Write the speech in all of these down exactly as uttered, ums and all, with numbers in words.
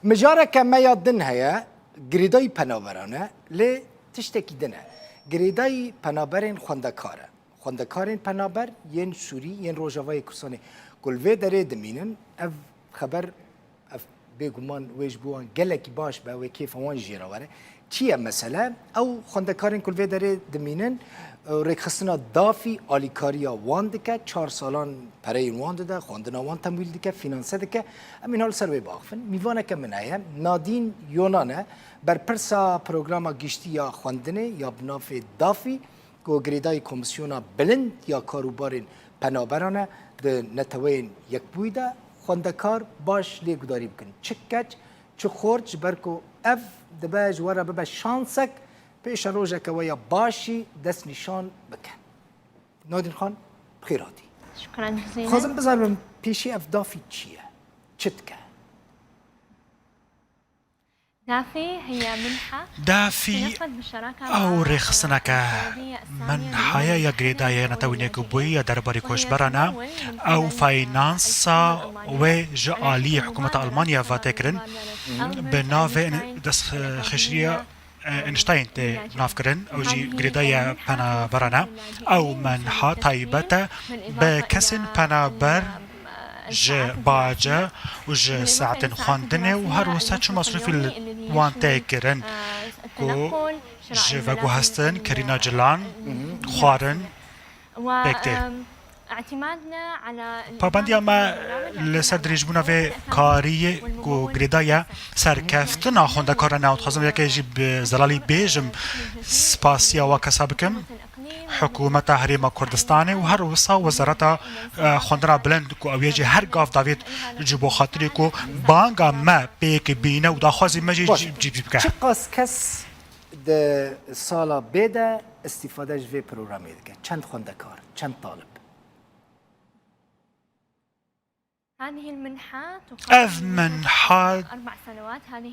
Mijareke me ya din heye, girêdayî penaberan e, lê tiştekî din e. Girêdayî penaberên xwendekar e. Xwendekarên penaber yên Sûrî, yên Rojavayê Kurdistanê ku li vê derê dimînin, ev xeber, ev bêguman wê ji bo wan gelekî baş be, wê kêfa wan jê re were. Çi ye mesele? Ew xwendekarên ku li vê derê dimînin, e, rêkxistina dafî alîkariya wan dike, çar salan pereyên wan dide, xwendina wan temwîl dike, fînanse dike. Em ê niha li ser wê biaxivin. Mîvaneke min heye, Nadîn Yonan e, berpirsa programa giştî ya xwendinê ya bi navê dafî, ku girêdayî Komîsyona Bilind ya Karûbarên Penaberan e, di Neteweyên Yekbûyî de xwendekar baş lê gudarî bikin. Çi keç, çi xort, ji ber ku ev dibe ji we re bibe şansek, pêşerojeke we ya baş jî destnîşan bike. Nadîn Xan, bi xêr hatî. Şukran cizîlen. Dixwazim bizanim pêşî ev dafî çi ye? Çi dike? دافي هي منحة. دافî ew rêxistineke minhaya ya girêdayî ya Netewên Yekbûyî ya derbarê koçberan e. Ew faynansa wê ji aliyê hikûmeta Almanya ve tê kirin. Bi navê destxeşiriya Einstein tê navkirin, ew jî girêdayî penaberan e. Ew menha taybet e bi kesên penaber ji bace û ji saetên xwendinê û her wisa çi masrûfî li wan tê kirin ku ji veguhestin, kirîna cilan, xwarin pêk tê. Pabandiya me li ser dirêjbûna vê kariyê ku girêdayî serkeftina xwendekaran e, û dixwazim yekê jî bi zelalî bêjim, spasiya wa kesa bikim, hikûmeta Herêma Kurdistanê û her wisa Wezareta, e, Xwendina Bilind ku ew yê jî her gav davêt ji bo xatirê ku banga me pêk bîne û daxwazê me jî cî-, cîbî bike. Çiqas kes di sala bê de îstîfade ji vê programê dike? Çend xwendekar, çend talib? Ev minha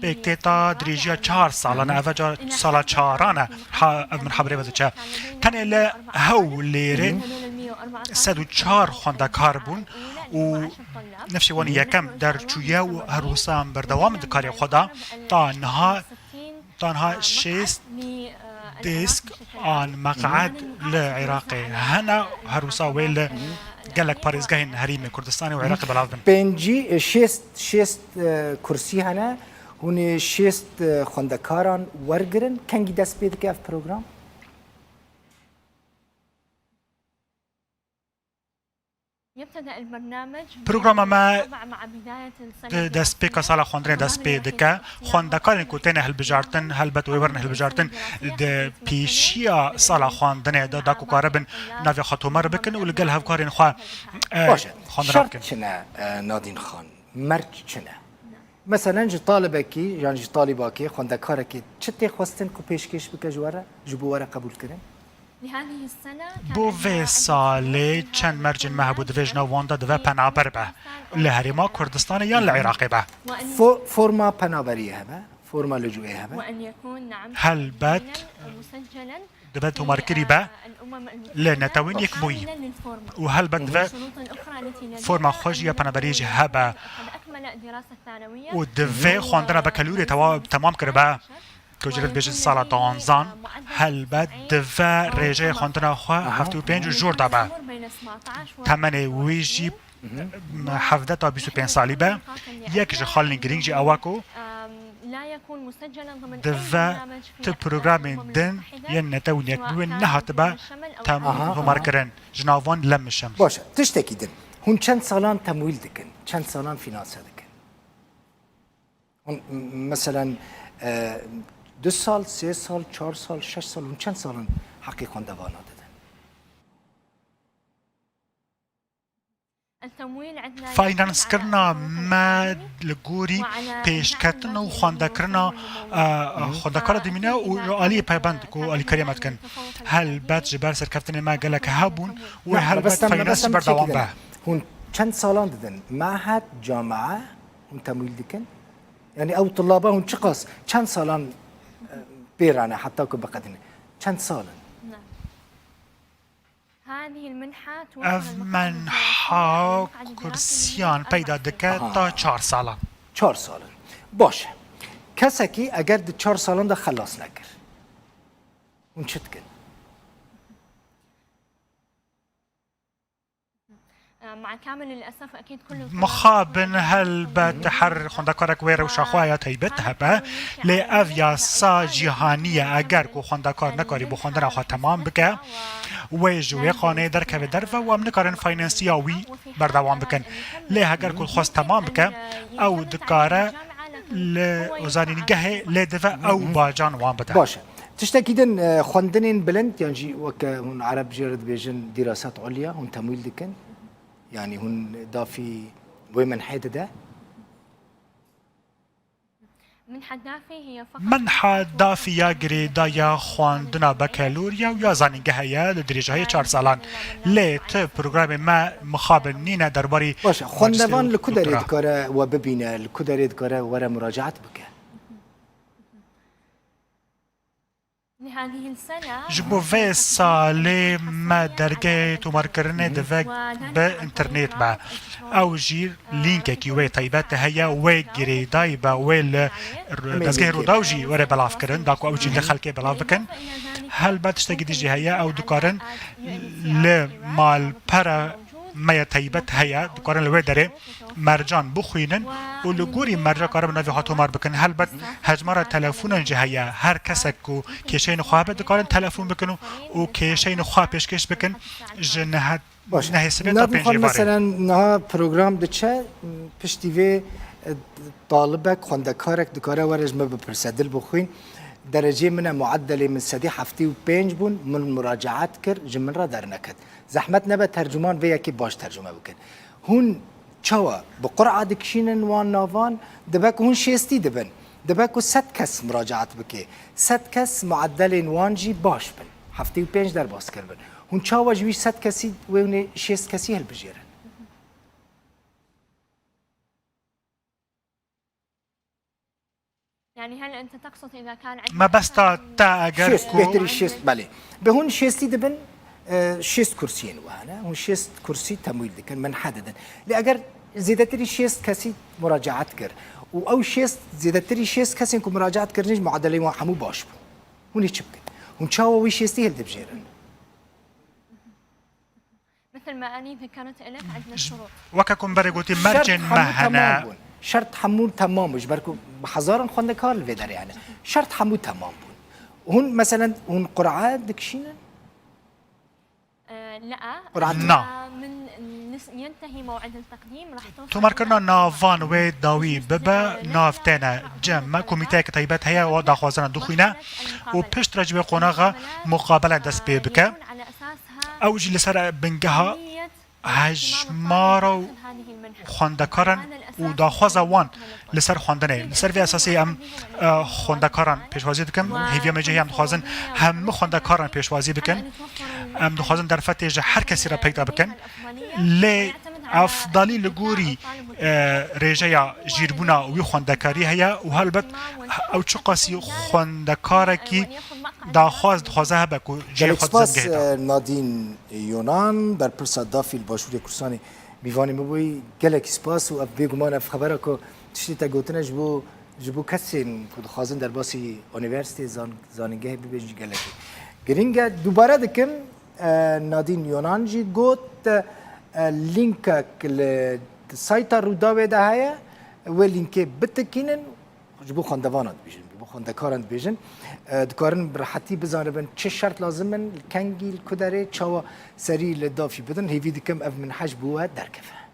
pêk tê ta dirêjiya çar salan e. Eve ca sala çaran e. Ha, ev minha birêve diçe. Tenê li Hewlêrê sed û çar xwendekar bûn û nifşê wan yekem derçûye û her wisa em berdewam in di karê xwe de. Ta niha Tanha şêst dêsk an meqed li Iraqê hene, her wisa wê li gelek parêzgehên Herêmê Kurdistanê û Iraqê belav bin. Pêncî, şêst, şêst, e, kursî hene. Hûn ê şêst, e, xwendekaran wergirin. Kengî dest pê dike ev program? Programa me di destpêka sala xwendinê dest pê dike. Xwendekarên ku têne hilbijartin, helbet wê werin hilbijartin, di pêşiya sala xwendinê de da ku karibin navê xwe tomar bikin û li gel hevkarên xwe, e, xwendina bikin. Baş e. Şert çi ne, e, Nadîn Xan? Merc çi ne? Meselen, ji talibekî yan ji talîbakê, xwendekarekê çi tê xwestin ku pêşkêş bike ji we re, ji bo were qebûlkirin? Bo vê salê çend mercên me hebû, divê ji nav wan de divê penaber be. Li Herêma Kurdistanê yan li Iraqê be. Fo-, forma penaberiyê hebe, forma licûyê hebe. Helbet. Dibe tomarkirî be li Netewên Yekbûyî û helbet divê forma xwe jî ya penaberiyê jî hebe û divê xwendina bekelûrê tewa-, temam kiribe, ku jê re dibêjin sala duwanzan, helbet divê rêjeyê xwendina xwe heftê û pênc û jor de be. Temenê wî jî hevdeh ta bîst û pênc salî be. Yek ji xalên girîng jî ew e ku divê tu programên din yên Netewên Yekbûyî wê nehatibe tem-, tomarkirin, ji nav wan Lemişim. Baş e, tiştekî din. Hûn çend salan temwîl dikin? Çend salan fînanse dikin? Hûn, m-, meselen, e, du sal, sê sal, çar sal, şeş sal, hûn çend salan heqê xwendevana didin? Fînanskirina me li gorî pêşketin û xwendekirina, e, xwendekara dimîne û ji aliyê payvend ku alîkariya me dikin. Helbet ji ber serkeftinê me gelek hebûn û helbet fînans ji ber dewam be. Hûn çend salan didin? Mehed, camia, hûn temwîl dikin? Yanî ew tulaba hûn çiqas, çend salan, e, pê re ne heta ku biqedînin? Çend sal in? Ev menha kursiyan peyda dike ta çar salan. Çar sal in. Baş e. Kesekî eger di çar salan de xelas nekir, hûn çi dikin? Mixabin helbet her xwendekarek wê rewşa xwe ya taybet hebe, lê ev yasa cîhanî ye, eger ku xwendekar nekarî bi xwendina xwe temam bike, wê ji wê qaneyê derkeve derve û em nikarin finansiya wî berdewam bikin. Lê heger ku xwest temam bike, ew dikare li zanîngehê lê dive ew bacan wan bide. Baş e. Tiştekî din, e, xwendinên bilind, yan jî weke hûn ereb jê re dibêjin dîraset ulya, hûn temwîl dikin? Yanî hûn dafî wê minhê dide? Minha dafî ya girêdaya xwendina bekeloriya û ya zanîngehe ye li dirêjahiyê çar salan. Lê ti programê me mixabin nîne derbarî. Baş e, xwendevan li ku derê dikare we bibîne, li ku derê dikare were muracaat bike? Ji bo vê salê me dergehê tomarkirinê dive bi înternêt be. Ew jî lînkekî wê taybet heye, wê girêdayî be, wê li dezgehê Rûdaw jî were belavkirin, da ku ew jî li xelkê belav bikin. Helbet tiştekî din jî heye, ew dikarin li malpera me ya taybet heye, dikarin li wê derê mercan bixwînin û li gorî merca karibin navê xwe tomar bikin. Helbet hejmara telefonan jî heye. Her kesek ku kêşeyên xwe hebe dikarin telefon bikin û, û kêşeyên xwe pêşkêş bikin ji nehet Baş e. Nehêsibê ta Nadîn pêncê Xan, varê. Meselen niha program diçe, piştî vê, e, talibek, xwendekarek dikare were ji me bipirse, dil bixwîn, dereceyê min e, muedelê min sedî heftê û pênc bûn, min muracaat kir, ji min re derneket. Zehmet nebe tercûman vê yekê baş tercûme bikin. Hûn çawa bi qur'a dikişînin wan navan? Dibe ku hûn şêstî dibin. Dibe ku sed kes muracaat bike. Sed kes muedelên wan jî baş bin. Heftê û pênc derbas kiribin. Hûn çawa ji wî sed kesî wê hûnê şêst kesî hilbijêrin? Mebesta te eger ku Şêst, bêhtirî şêst, belê. Bi hûn şêstî dibin, e, şêst kursiyên we hene. Hûn şêst kursî temwîl dikin, minhe didin. Lê eger zêdetirî şêst kesî muracaat kir û ew şêst, zêdetirî şêst kesên ku muracaat kirin jî muadeleyên wan hemû baş bûn. Hûn ê çi bikin? Hûn çawa wî şêstî hildibijêrin? Weke ku min berê gotî, mercên me hene. Şert hemû temam bûn. Ji ber ku bi hezaran xwendekar li vê derê hene. Şert hemû temam bûn. Hûn, meselen, hûn qur'a dikişînin? Na. Tomarkirina navan wê dawî bibe nav têne cem me. Komîteyeke taybet heye, wa daxwazana dixwîne û piştre ji wê qonaxa muqabele dest pê bike. Ew jî li ser bingeha hejmara xwendekaran û daxwaza wan li ser xwendinê. Li ser vê esasî em, e, xwendekaran pêşwazî dikin. Hêviya me jî heye, em dixwazin hemû xwendekaran pêşwazî bikin. Em dixwazin derfetê ji her kesî re peyda bikin. Lê efdalî li gorî, e, rêjeya jîrbûna wî xwendekarî heye û helbet ew çiqasî xwendekarekî daxwaz dixwaze hebe ku cihê Gelek xwe spas, dizengehê de. E, Nadîn Yonan, berpirsa dafî li Başûrê Kurdistanê mîvanê min bûyî. Gelekî spas û ev bêguman ev xebera ku tiştê te gotine ji bo, ji bo kesên ku dixwazin derbasî unîversîtê, zan-, zanîngehê bibêjin jî gelekî giring e. Dubare dikim, e, Nadîn Yonan jî got, e, lînkek li sayta Rûdawê de heye, wê lînkê bitikînin. Ji bo xwendevana dibêjin, ji bo xwendekaran dibêjin, e, dikarin bi rehetî bizanibin çi şert lazim in, li kengî, li ku derê, çawa serî li dafî bidin. Hêvî dikim ev minhe ji bo we derkeve.